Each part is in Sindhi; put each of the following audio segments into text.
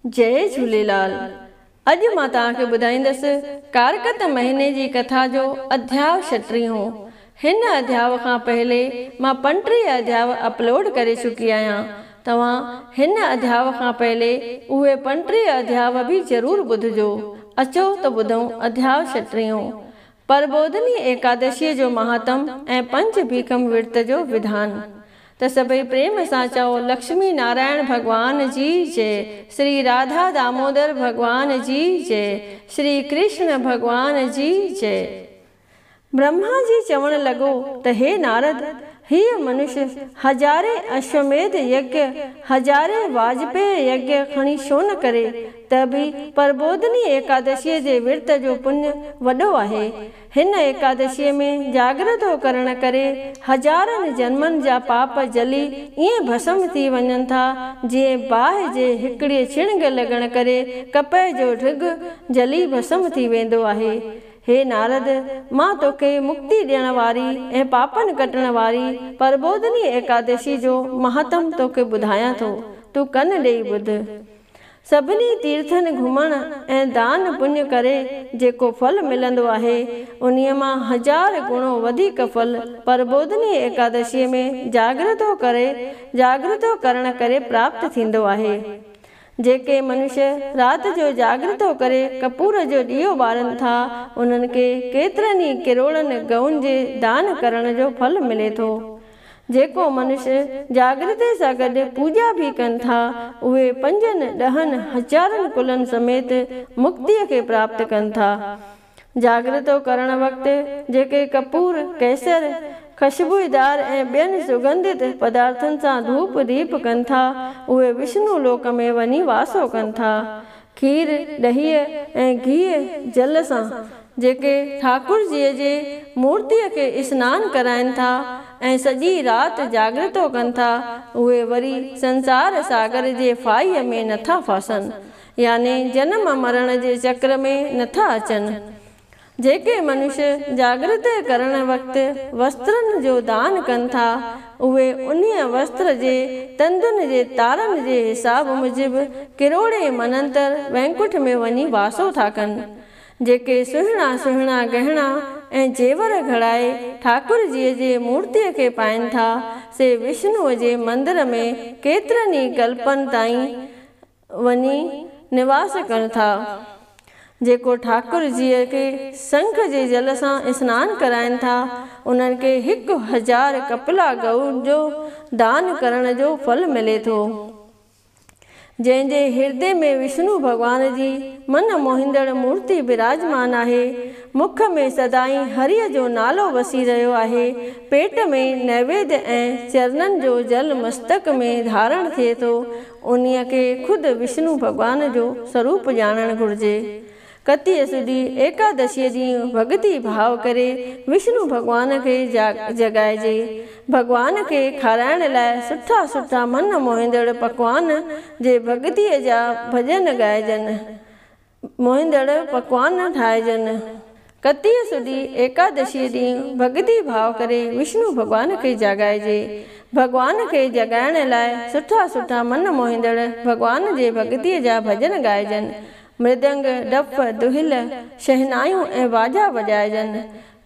جئي جهوليلال اڄ مان توهان کي ٻڌائيندس ڪارڪت مهيني جي ڪٿا جو اڌياء ڇٽيهون. هن اڌياء کان پهلي مان 35 اڌياء اپلوڊ ڪري چڪي آهيان. توهان هن اڌياء کان پهلي اهي 35 اڌياء به ضرور ٻڌجو. اچو ته ٻڌون اڌياء ڇٽيهون. پرٻوڌني ايڪادشيء جو مهاتم ۽ پنچ ڀيکم ورت جو وڌان. ته سڀئي پريم سان چئو لڪشمي نارائڻ ڀڳوان جي جئي، شري راڌا دامودر ڀڳوان جي جئي، شري ڪرشن ڀڳوان جي جئي. برهما جي چوڻ لڳو ته هي نارد! هيء منش هزارين اشوميڌ يگيه، هزارين واجپيهه يگيه کڻي ڇو نه ڪري، ته به پرٻوڌني ايڪادشيء جي ورت جو پڃ وڏو آهي. هن ايڪادشيء ۾ جاڳرتو ڪرڻ ڪري هزارن جنمن جا پاپ جلي ائين ڀسم ٿي وڃن ٿا، جيئن باهه جي هڪڙيء چڻگ لڳڻ ڪري ڪپهه جو ڍڳ جلي ڀسم ٿي ويندو آهي. هي نارد! مان توکي مڪتي ڏيڻ واري ۽ پاپن ڪٽڻ واري پرٻوڌني ايڪادشي جو مهاتم توکي ٻڌايان ٿو، تون ڪن ڏيئي ٻڌ. سڀني تيرٿن گهمڻ ۽ دان پڃ ڪري جيڪو ڦل ملندو آهي، انهيء مان هزار گڻو وڌيڪ ڦل پرٻوڌني ايڪادشيء ۾ جاڳرتو ڪري جاڳرتو ڪرڻ ڪري پراپت ٿيندو آهي. جيڪي منش رات جو جاڳرتو ڪري ڪپور جو ڏيئو ٻارن ٿا، انهن کي ڪيترن ئي ڪروڙن گئون جي دان ڪرڻ جو ڦل ملي ٿو. جيڪو منش جاڳرتي سان گڏ پوڄا به ڪن ٿا، اهي پنجن، ڏهن، هزارن ڪلن سميت مڪتيء کي پراپت ڪن ٿا. جاڳرتو ڪرڻ وقت جيڪي ڪپور، ڪيسر، خشبوئيدار ۽ ٻين سگنڌت پدارٿن سان ڌوپ ديپ ڪن ٿا، اهي وشنو لوڪ ۾ وڃي واسو ڪن ٿا. کير، ڏهيء ۽ گيهه جل سان جيڪي ٺاڪرجيء جي مورتيء کي اسنان ڪرائين ٿا ۽ سڄي رات جاڳرتو ڪن ٿا، اهي وري سنسار ساگر جي ڦاهيء ۾ نٿا ڦاسن، يعني جنم مرڻ جي چڪر ۾ نٿا اچن. جيڪي منش جاڳرت ڪرڻ وقت وسترن جو دان ڪن ٿا، اهي انهيء وستر جي تندن جي تارن جي حساب موجب ڪروڙين مننتر وينڪٺ ۾ وڃي واسو ٿا ڪن. جيڪي سهڻا سهڻا ڳهڻا ۽ زيور گهڙائي ٺاڪرجيء جي مورتيء کي پائين ٿا، سي وشنوء جي مندر ۾ ڪيترن ئي ڪلپن تائين وڃي نواس ڪن ٿا. جيڪو ٺاڪر جيء کي سنک جي جل سان اسنان ڪرائين ٿا، انهن کي 1000 ڪپلا گئو جو دان ڪرڻ جو ڦل ملي ٿو. جنهن جي هردي ۾ وشنو ڀڳوان جي من موهيندڙ مورتي براجمان آهي، مک ۾ سدائين هريء جو نالو وسي رهيو آهي، پيٽ ۾ نيويد ۽ چرنن جو جل مستڪ ۾ ڌارڻ ٿئي ٿو، انهيء کي خود وشنو ڀڳوان جو سروپ ڄاڻڻ گهرجي. ڪتيء سڌي ايڪادشيء ڏينهن ڀڳتي ڀاو ڪري وشنو ڀڳوان کي جڳائجي. ڀڳوان کي کارائڻ لاء سٺا سٺا من موهيندڙ پڪوان جي ڀڳتيء جا ڀڄن ڳائجن. موهيندڙ پڪوان ٺاهجن. ڪتيء سڌي ايڪادشيء ڏينهن ڀڳتي ڀاو ڪري وشنو ڀڳوان کي جاڳائجي. ڀڳوان کي جڳائڻ لاء سٺا سٺا من موهيندڙ ڀڳوان جي ڀڳتيء جا ڀڄن ڳائجن. مردنگ، ڊف، دهل، شهنايون ۽ واڄا وڄائجن.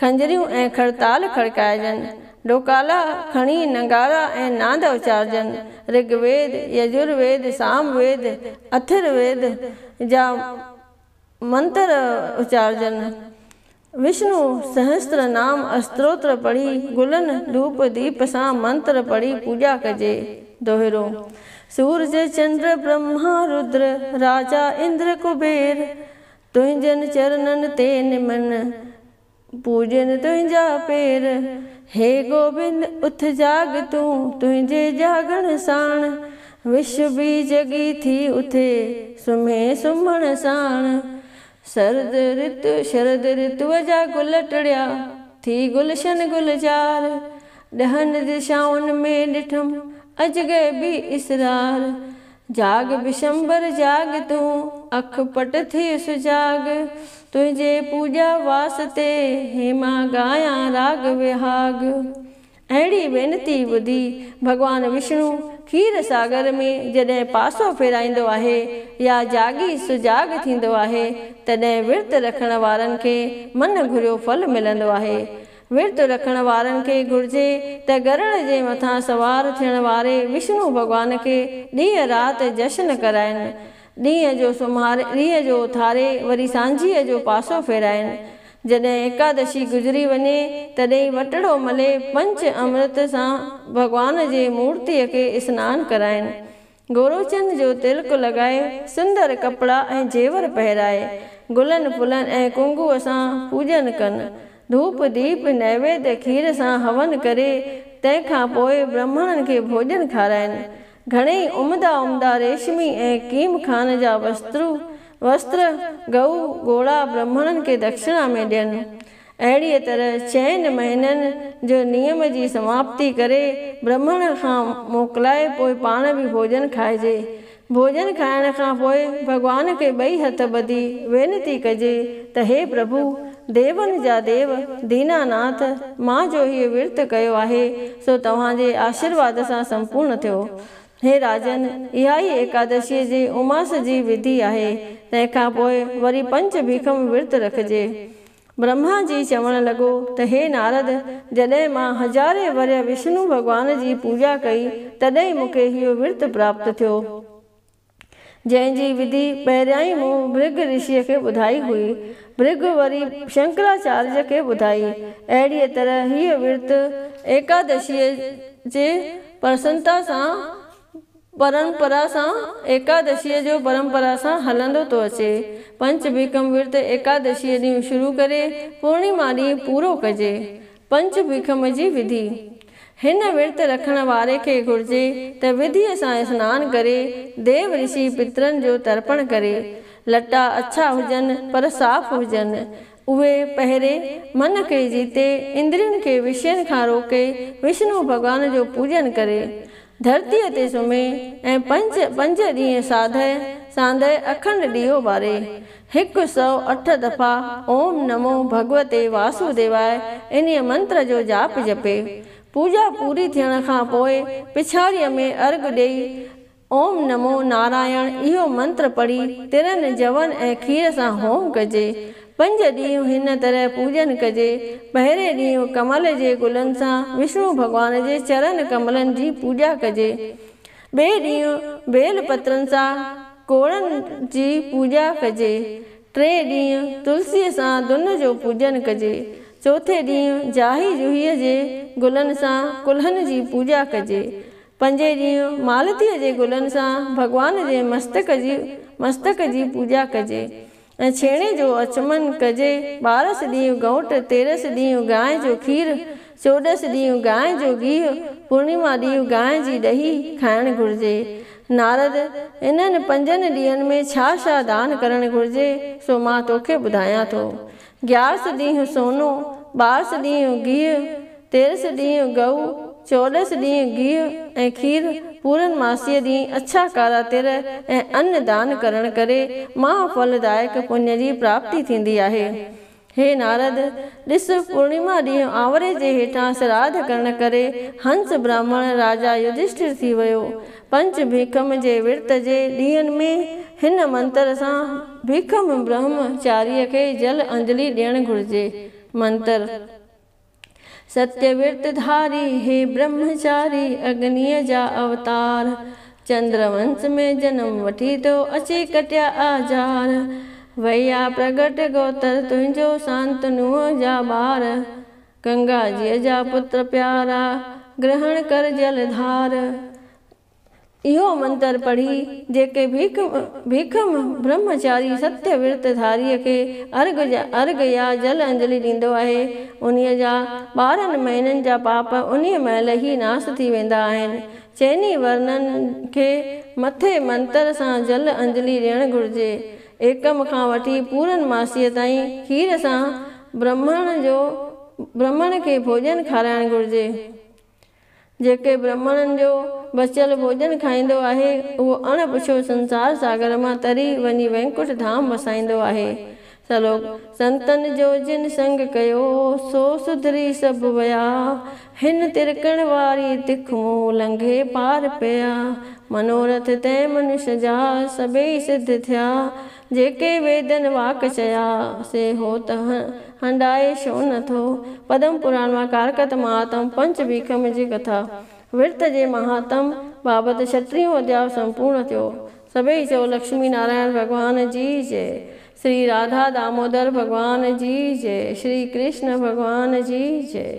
خنجريون ۽ کڙتال کڙڪائجن. ڊوڪالا کڻي نغارا ۽ ناند اچارجن. رگ ويد، يجر ويد، سام ويد، اٿر ويد جا منتر اچارجن. وشنو سهستر نام استروتر پڙهي گلن، ڌوپ ديپ سان منتر پڙهي پوڄا ڪجي. دوهرو، سورج چنڊ برهما ردر، راجا اندر ڪبير، تنهنجن چرنن تي نمن، پوڄن تنهنجا پير. هي گوبند اٿ جاڳ تون، تنهنجي جاڳڻ ساڻ، وشو به جڳي ٿي اٿي، سمهي سمهڻ ساڻ. سرد رت شرد رتوء جا گل ٽڙيا، ٿي گلشن گلزار. ڏهن دشائن ۾ ڏٺم، اجغيبي اسرار. جاڳ بشمبر جاڳ تون، اک پٽ ٿي سجاڳ. تنهنجي پوڄا واسطي، هيما ڳايان راڳ وهاڳ. اهڙي وينتي ٻڌي ڀڳوان وشنو کير ساگر ۾ جڏهن پاسو ڦيرائيندو آهي يا جاڳي سجاڳ ٿيندو آهي، تڏهن ورت رکڻ وارن کي من گهريو ڦل ملندو آهي. ورت رکڻ وارن کي گهرجي ته گرڙ جي مٿان سوار ٿيڻ واري وشنو ڀڳوان کي ڏينهن رات جشن ڪرائين. ڏينهن جو سمهاري ڏينهن جو اٿاري وري سانجهيء جو پاسو ڦيرائين. جڏهن ايڪادشي گذري وڃي، تڏهن وٽڙو ملي پنچ امرت سان ڀڳوان جي مورتيء کي اسنان ڪرائين. گوروچن جو تلڪ لڳائي، سندر ڪپڙا ۽ زيور پهرائي، گلن ڦلن ۽ ڪنگوء سان پوڄن ڪن. ڌوپ ديپ نيويد کير سان هون ڪري، تنهن کان پوء برهمڻن کي ڀوڄن کارائين. گهڻيئي عمدا عمدا ريشمي ۽ ڪيم خان جا وسترو، وستر، گئو، گهوڙا برهمڻن کي دڪشڻا ۾ ڏين. اهڙيء طرح چئن مهينن جو نيم جي سماپتي ڪري برهمڻ کان موڪلائي پوء پاڻ به ڀوڄن کائجي. ڀوڄن کائڻ کان پوء ڀڳوان کي ٻئي هٿ ٻڌي وينتي ڪجي ته هي پرڀو! ديون جا ديو، ديناناٿ، مان جو هيء ورت ڪيو آهي، سو توهان جي آشيرواد سان سمپورڻ ٿيو. هي راجن! اها ئي ايڪادشيء جي اماس جي وڌي آهي. تنهن کان پوء وري پنچ ڀيکم ورت رکجي. برهما جي چوڻ لڳو ته هي نارد! جڏهن مان هزارين ورهيه وشنو ڀڳوان جي پوڄا ڪئي، تڏهن مون کي اهو ورت پراپت ٿيو، جنهن جي وڌي پهريائين مون ڀرگ رشيء کي ٻڌائي هئي. ڀرگ وري شنڪراچارج کي ٻڌائي. اهڙيء طرح هيء ورت ايڪادشيء جي پرسنتا سان پرمپرا سان ايڪادشيء جو پرمپرا سان هلندو ٿو اچي. پنچ ڀيکم ورت ايڪادشيء ڏينهن شروع ڪري پورڻيما ڏينهن پورو ڪجي. پنچ ڀيکم جي وڌي. هن ورت رکڻ واري کي گهرجي ته وڌيء سان اسنان ڪري، ديو رشي پترن جو ترپڻ ڪري. لٽا اڇا هجن پر صاف هجن. اهي پهري، من کي جيتي، اندرين کي وشين کان روڪي، وشنو ڀڳوان جو پوڄن ڪري. ڌرتيء تي سمهي ۽ پنج پنج ڏينهن ساڌئه ساندهه اکنڊ ڏيئو ٻاري. 108 دفعا اوم نمو ڀڳوتي واسوديواء انهيء منتر جو جاپ جپي. پوڄا پوري ٿيڻ کان پوء پڇاڙيء ۾ ارگهه ڏيئي اوم نمو نارائڻ اهو منتر پڙهي ترن، جون ۽ کير سان هوم ڪجي. پنج ڏينهن هن طرح پوڄن ڪجي. پهرين ڏينهن ڪمل جي گلن سان وشنو ڀڳوان جي چرن ڪملن جي پوڄا ڪجي. ٻئي ڏينهن بيل پترن سان ڪوڙن جي پوڄا ڪجي. ٽئين ڏينهن تلسيء سان دن جو پوڄن ڪجي. چوٿين ڏينهن جاهي جوهيء جي گلن سان ڪلهن جي پوڄا ڪجي. پنجين ڏينهن مالتيء جي گلن سان ڀڳوان جي مستڪ جي مستڪ جي پوڄا ڪجي ۽ ڇيڻي جو اچمن ڪجي. ٻارس ڏينهن گئونٽ، تيرس ڏينهن گانء جو کير، چوڏس ڏينهن گانء جو گيهه، پورڻيما ڏينهن گانء جي ڏهي کائڻ گهرجي. نارد، انهن پنجن ڏينهن ۾ ڇا ڇا دان ڪرڻ گهرجي، سو مان توکي ٻڌايان ٿو. گيارس ڏينهن سونو، ٻارس ڏينهن گيهه، تيرس ڏينهن گئو، چوڏس ڏينهن گيهه ۽ کير، پورن ماسيء ڏينهن اڇا ڪارا تر ۽ ان دان ڪرڻ ڪري مها ڦلدائڪ پڃ جي پراپتي ٿيندي آهي. هي نارد! ڏس، پورڻيما ڏينهن آنوري جي هيٺان سراڌ ڪرڻ ڪري هنس براهمڻ راجا يڌشٺر ٿي ويو. پنچ ڀيکم جي ورت جي ڏينهن ۾ هن منتر سان ڀيکم برهم چاريء کي جل انجلي ڏيڻ گهرجي. منتر. ستيه ورت ڌاري، هي برهمچاري، اگنيء جا اوتار، چندر ونس ۾ جنم وٺي تو اچي ڪٽيا آزار، ويا پرگٽ گوتر تنهنجو سانتنوء جا ٻار، گنگا جيء جا پتر پيارا، گرهڻ ڪر جل ڌار. اهو منتر پڙهي جيڪي ڀيکم برهمچاري ستيه ورت ڌاريء کي ارگهه يا جل انجلي ڏيندو آهي، انهيء جا 12 مهينن جا پاپ انهيء مهل ئي ناس ٿي ويندا آهن. چئني ورنن کي مٿي منتر سان جل انجلي ڏيڻ گهرجي. ايڪم کان وٺي پورن ماسيء تائين کير سان برهمڻ کي ڀوڄن کارائڻ گهرجي. جيڪي برهمڻن جو بچيل ڀوڄن کائيندو آهي، اهو اڻ پڇيو سنسار ساگر مان تري وڃي وينڪٽ ڌام وسائيندو آهي. سلوڪ، سنتن جو جن سنگ ڪيو، سو سڌري سڀ ويا. هن ترڪڻ واري تک مون لنگهي پار پيا. منورٿ تنهن منش جا سڀيئي سڌ ٿيا. جيڪي ويدن واڪ چيا، سي هوت هنڊائي ڇو نه ٿو. پدم پراڻ مان ڪارڪت مهاتم پنچ ڀيکم جي ڪٿا ورت جي مهاتم بابت ڇٽيهون اڌياء سمپورڻ ٿيو. سڀيئي چئو لڪشمي نارائڻ ڀڳوان جي جئي. شري راڌا دامودر ڀڳوان جي جئي. شري ڪرشن ڀڳوان جي جئي.